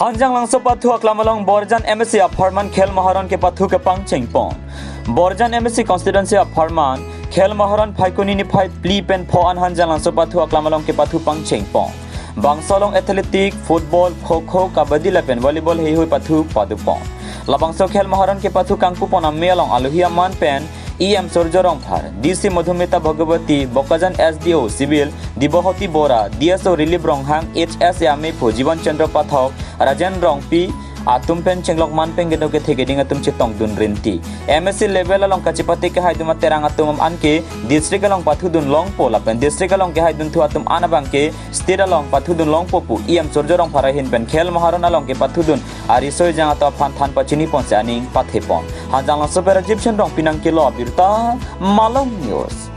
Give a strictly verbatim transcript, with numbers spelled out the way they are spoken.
Hanjanglangso pathu aklam along Borjan M A C apharman Khel Maharon kepathu kepangcheng pon. Borjan M A C constituency apharman Khel Maharon Phaikuni niphai phli pen pho an Hanjanglangso pathu aklam along kepathu pangcheng pon. Bangso along athletic, football, kho kho, kabaddi lapen volleyball heihui pathu padu pon. Labangso Khel Maharon kepathu kangpu pon amei along alohi aman pen E M Surjya Rongphar, D C Madhumita Bhagawati, Bokajan S D O Civil, Dibahoti Bora, D S O Rilip Ronghang, H S A amei aphu Jiwan Chandra Pathak, Rajen Rongpi atum pen chenglok man pen kedo kethe keding atum chetongdun rinti. M A C level along kachepate kehaidun aterang atum anke district along pathudun longpo lapen district along kehaidunthu atum an abangke state along pathudun longpo pu E M Surjya Rongphar ahin pen Khel Maharon along kepathudun ariso ejang atum aphan than pachini ponsi aning pathe pon. Hanjanglangso pen Rajiv Shen Rongpi nangkelo abirta, Malong News.